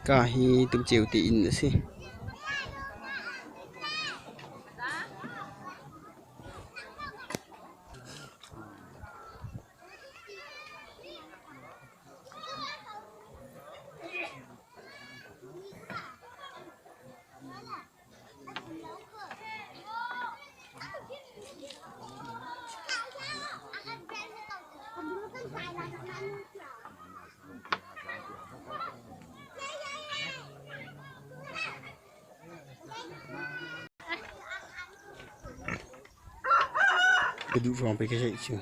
Hika hi tumceo te inn a si. Ka duh ruang pei ka theih cu.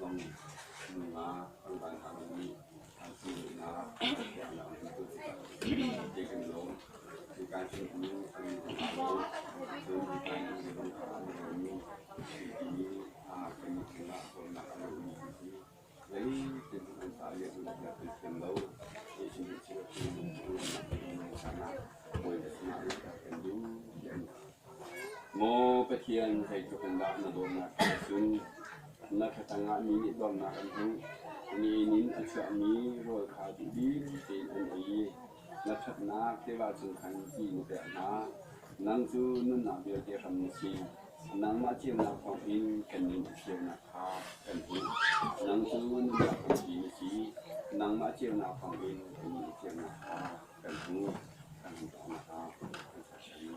zong nunga pangpang hna zong nih an sunglawinak thiamnak an hmu ti kan lawm. Hika hin cu an hna lo. Cun hika in zong kha an lawm i ti kan miphun ah dawtnak a ngeimi an si. Zeitin an ca i an rak kan thiam lo. Maw Pathian, zeitluk in dah na dawtnak kha cun na thlatang ah mi nih dawtnak an hmuh. Ni in a chuahmi rawl kha duhdim tein an ei i na ṭhatnak tiva cung khan ti na pek hna. Nang cu nunnak vialte hram na si. Nangmah ceunak thawngin kannih na ceunak kha kan hmuh. Nang cu nunnak hrampi na si. Nangmah ceunak thawngin kannih ceunak kha kan hmuh. Kan hmuh kha kan sersiam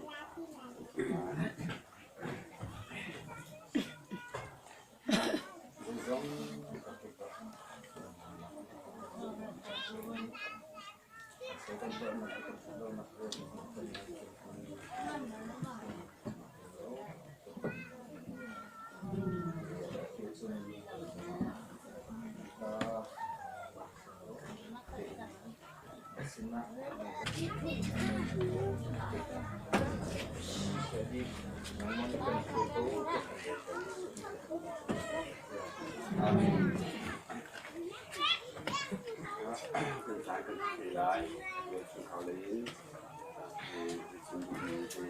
Kan caan kan thei lai. Chungkhar lei in chim duhmi cu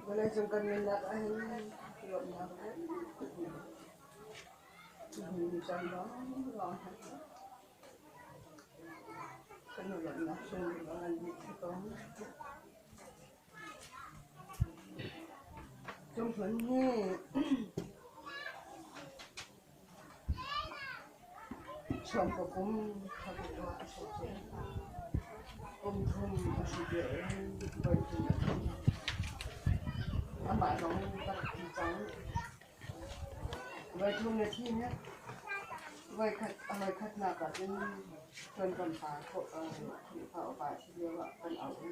Vawleicung kan nunnak ahhin lawmhnak le caan lawnglawng hi kan i lawmhnak cu a ngan bik si ko. Cunghmun hi Sawmkaw kum thla ah a si cu. Kum thum a si lio in voithum a thi. Amah zong ka rak thi cang. Voithum na thi hnek. Voikhat a voikhatnak ah cun ṭuan pa Khrihfa upa a si lio ah kan auh i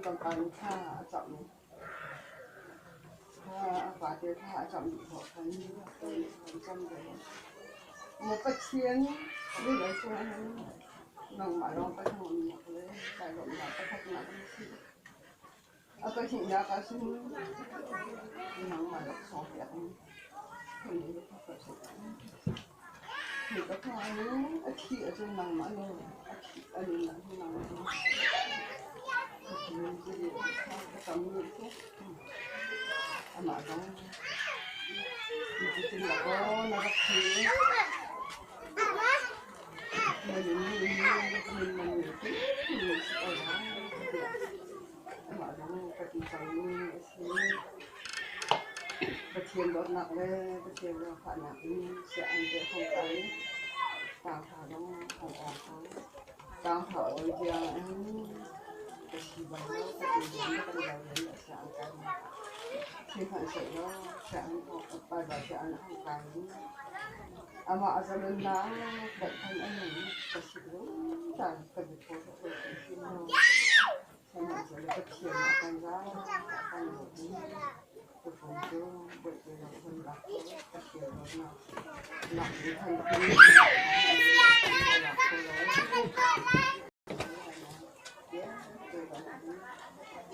ṭuan pa nih thla a cam. A vate kha a camh dih khawh khan an cam ve. Maw Pathian, vawlei cungah hin nangmah lawng ka hnawmnak le kai lawmhnak pakhatnak na si. A pahnihnak ah cun nangmah laksawng pek in kan in ka Hi ka fa in a thih ahcun nangmah nawl a thih a nun ahcun nangmah nawl. Ka tam nih cu amah zong cutin dakaw na rak thi. Na nun nun man ni cu si ko lai tiah amah zong ka ti cangmi a si. Pathian dawtnak le Pathian zaangfahnak in siah an pek hong kai i tangṭha zong hong awng ko. Tangṭha awl tiang in ka si bal lo, ka ti rian ka kan lo rian le siah an kai. Sihmanhsehlaw siah an Baibal siah an hong kai i amah a zalonnak tlaihkhan a nung ka si zungzal ka biathaw ka hrim lo. Sihmanhsehlaw Pathian nih a kan zai, a kan dawt i tukum cu Bawipa nih hun lak cu Pathian dawtnak nak in khan lak kho lo.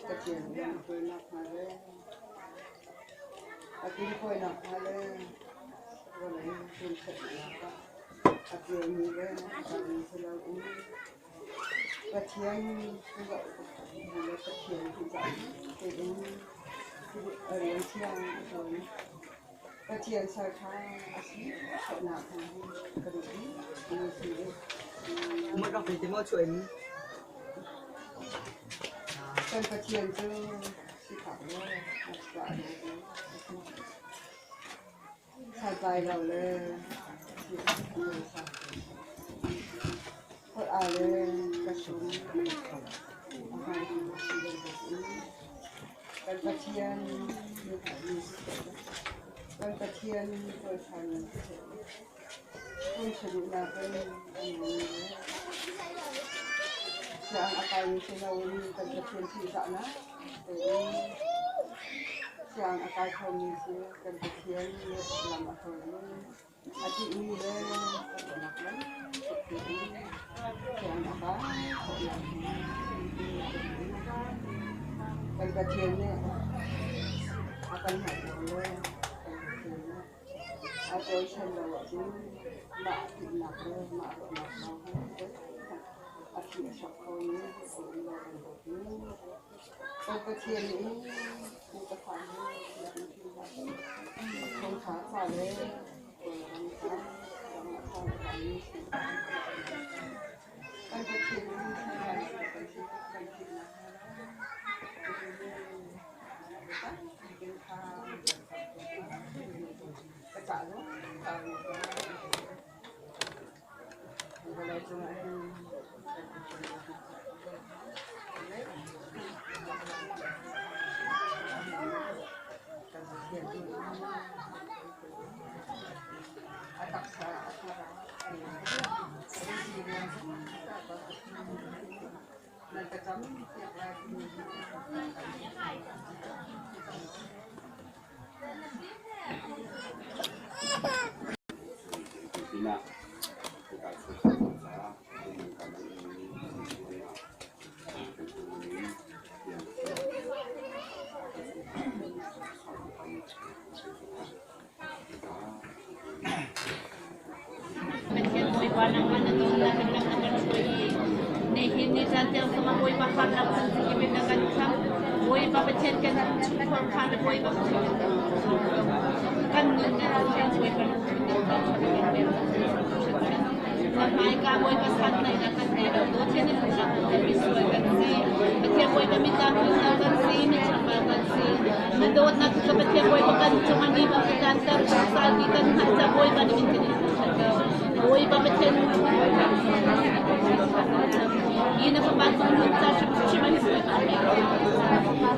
Pathian nih a hruainak hnga le a kilkawinak hnga le vawlei ṭunṭhatnak ah a keumi le a kalmi si loin Pathian le Pathian tein rian thiang a ṭuan. Pathian sal ṭha a si khawhnak hnga hi ka duh mi a si. Kan Pathian cu sifak le ngakṭah le santlai lo le holh aa le ka sum a hmaanmi a si bantukin kan Pathian kan Pathian cawisan Phung saduhnak in an nung le siang a kaimi si loin kan Pathian ṭihzahnak tein siang a kai khomi cu kan Pathian nih lam a hruai i a ṭihmi le a ruahnak bantuk tein siang a kai khawh nakhnga kan Pathian nih a kan hngalh lo le kan Pathian nih A cawisan lo ahcun mah tinhnak le mah ruahnak lawng hi a thi a chuak khomi a um lo bantukin kan Pathian nih pupa fa hi biak in hrim hlah seh. Thawngṭha ca le Kawlram ca ram a ṭha ngaimi si. Kan Pathian nih kan kan thihnak hnga lo Nan ka cam piak lai timi Pinah hika chungkhar caah minung kan um Pathian Bawipa nangmah na dawtnak in lam na kan hruai i nihin ni caan tiang zongah Bawipa harnak kan kip in na kan khamh. Bawipa Pathian kan chungkhar kha na Bawipa kan nunnak Pathian Bawipa lungthin in kan kan Na hmaika Bawipa santlaihnak kan ngei lo, dawthian in hmuhnak kan misual kan si. Pathian Bawipa mitam lo kan si, michambau kan si. Na dawtnak cu Pathian Bawipa kan cungah ni bang a tlanter zungzal ti kan hngalh caah Bawipa nih min kan in thangṭhat ko. Bawipa Pathian hi na fapa cung nun ca hrimhrim ah hi Bawipa a pek.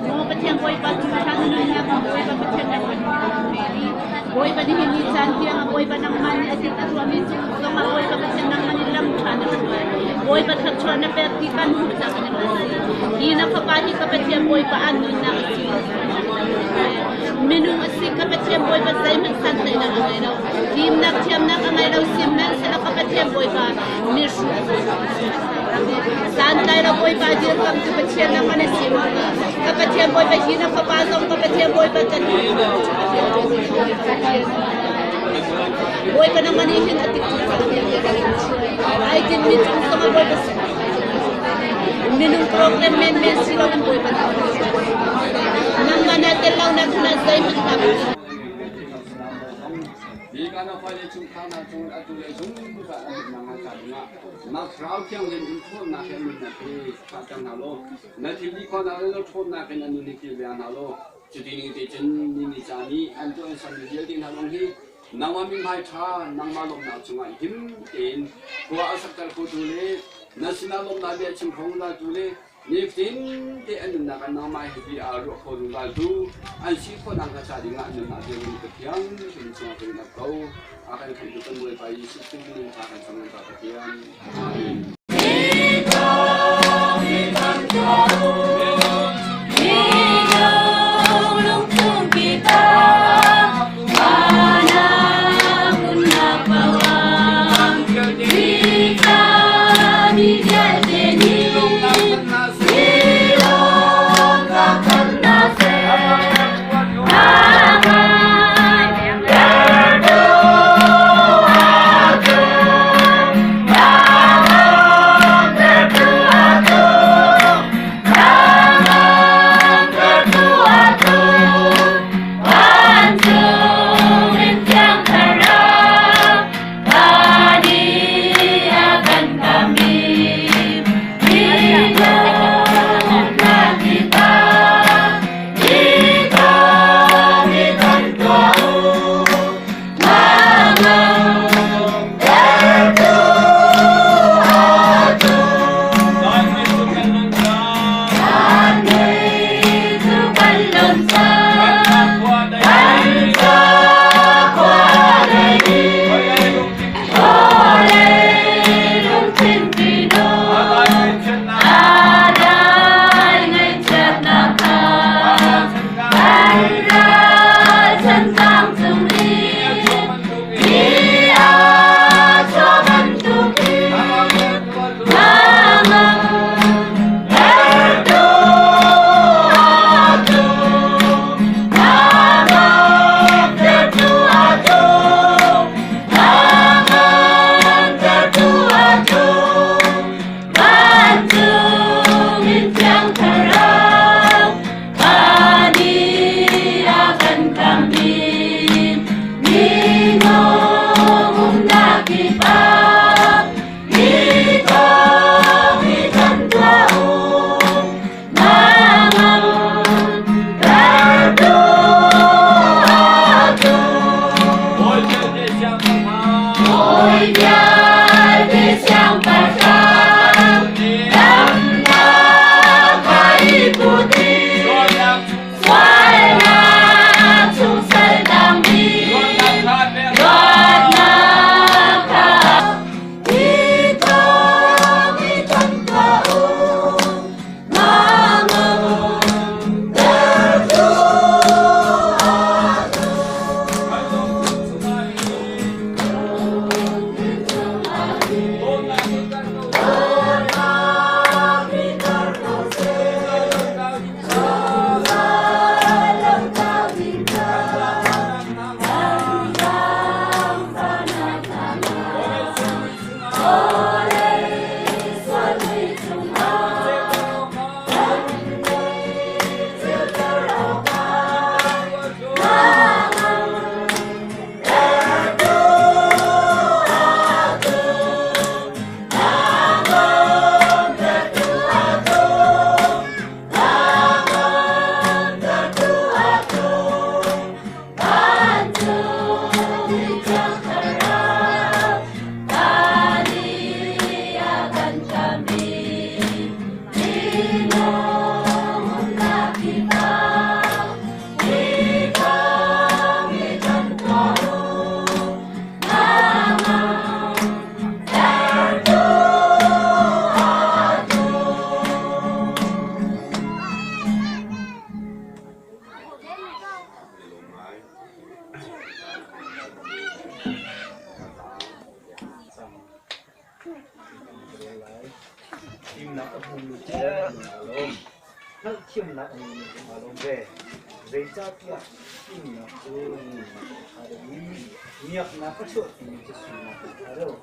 Maw Pathian Bawipa cung ṭha na nunnak Bawipa Pathian na Bawipa nihin ni caan tiang ah Bawipa nangmah nih a tit a ruahmi cung zongah Bawipa Pathian nangmah nih lam ṭha na hruai. Bawipa thluachuah na pek ti kan hmuh caah kan i lawm. Hi na fapa hi ka Pathian Bawipa an nunnak a si. Minung a si ka Pathian Bawipa zeihmanh santlaihnak a ngei lo. Fimnak thiamnak a ngei lo sihmanhsehlaw ka Pathian Bawipa mihrut Santlai lo Bawipa dirkam cu Pathian nangmah na si Ka Pathian Bawipa hi na fapa zong ka Pathian Bawipa kan Bawipa nangmah nih hin a tik ai tinmi cung zongah Bawipa minung program menmen si loin Bawipa nangmah na tel lo nak na zeihmanh hlah Hi kan fale chungkhar hna cung atu le zungzal an himnak hnga ca dingah na Thlarau Thianghlim in ṭhawnnak he nunnak hi fahter hna law na thil ti khawhnak le na ṭhawnnak in an nun hi kilveng hna law cuti ning te cun ni ni ca nih an tuah an sermi vialte hna zong hi nangmah mithmai ṭha nangmah lawmhnak chungah him tein khua a sakter khotu le na sinah lawmhnak bia chim kho zungzaltu le nifatin te an nunnak ah nangmah he bia aa ruah kho zungzaltu an si khawh nakhnga ca dingah nunnak dirhmun ka thiang hrim chungah kan in ap ko. A kan khamhtu kan Bawipa Jesuh Khrih min in thla kan cam kan Pathian. Amen. Thiamnak a ngeimi zong aa lawm ve. Zeicahtiah fimnak cu nunnak a ṭha deuh i miaknak a chuahpimi cu sualnak a ṭha deuh.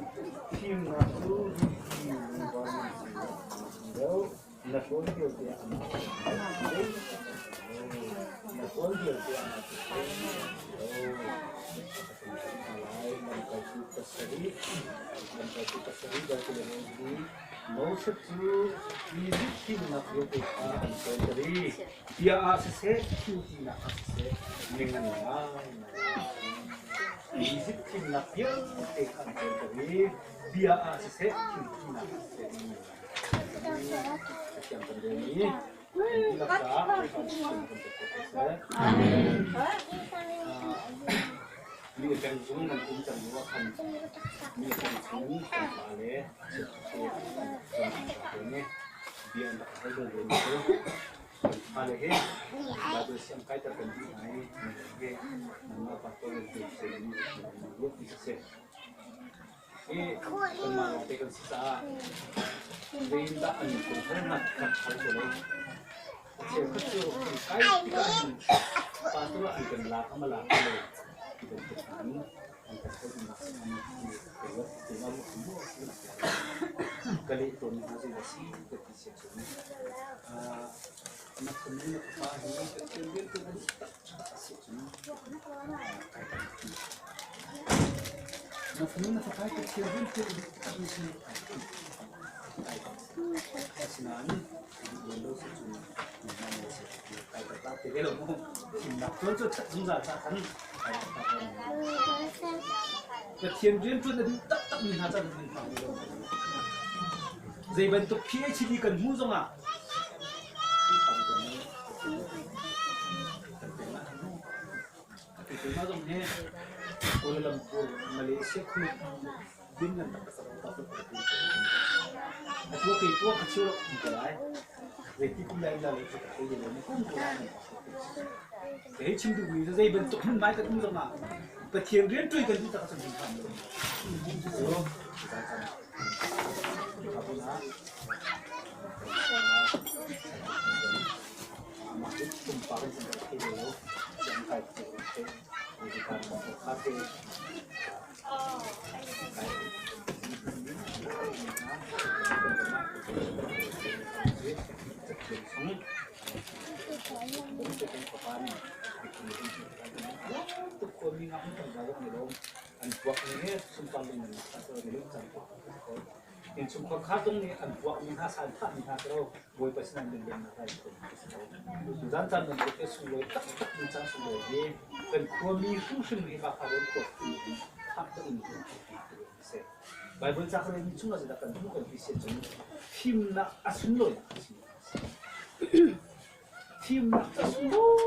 Fimnak cu rili lungvar man sinak a sung deuh. Na hlawn vialte ah amah cu Na hlawn vialte ah amah cu lai. Lamkaltu pasarih, lamkaltu pasarih dal kul le Moses cu Izipt fimnak vialte kha an cawnter i bia ah siseh, thiltinak ah siseh, ning an ngai. Izipt fimnak vialte kha an cawnter i bia ah siseh, thiltinak ah siseh, ning an ngai. Pathian kan rel i kan dihlak caah Bawipa nih kan pek ko seh. Amen. Mi peng cung nan um cang lio ah khan mi peng chung kan pa le bia an rak hal bal ve mi cu kan fale he Bible siang kaiter kan duh hna i he nanmah pastor nan pe se mi ruat ti siseh. Hi kanmah lawngte kan si caah zeitindah an kong hal hna kan hal ko lo. Cheukhat cu kan kai tikah hin pastor an kan lak ama lak lo ti bantuk in an kan hal nak an ti keimah ruah mu ka leh tawn hna zei a si ka ti sia cun na fanu na fapa hi Pathian riantuan an si taktak a si cun kai kan ti na fanu na fapa hi Pathian riantuan an taktak mi si asinain Pathian rianṭuan a duh taktakmi hna cu an hman hna lo. Zei bantuk PhD kan hmuh zongah Keimah zong hi Kuala Lumpur, Malaysia khua din nan tak tak tak Atu kei tua ka chiu kum ko lai. Zeiti kum lai la le ka thei le ni kum ko lai. Kei chim duh mi zei bantuk hmun mai kan um zong ah Pathian rian ṭuai kan duh tak cun hin tham lo. So, ta chan. Abuna. Mah hi pumpak in kan thei lo. Siang kai thei thei. Kha te Innchungkhar kha zong nih an puakmi hna santhahmi hna cu Bawipa sinah lunglawmhnak lai Zan caan bantuk hi sunglawi taktak mi caan sunglawi hi kan khuami hrimhrim hi ka kha khua fak deuh in si. Bible ca kan mi chungah zeidah kan hmuh kan ti si cun fimnak a sunlawinak a si. Fimnak a sunglawi.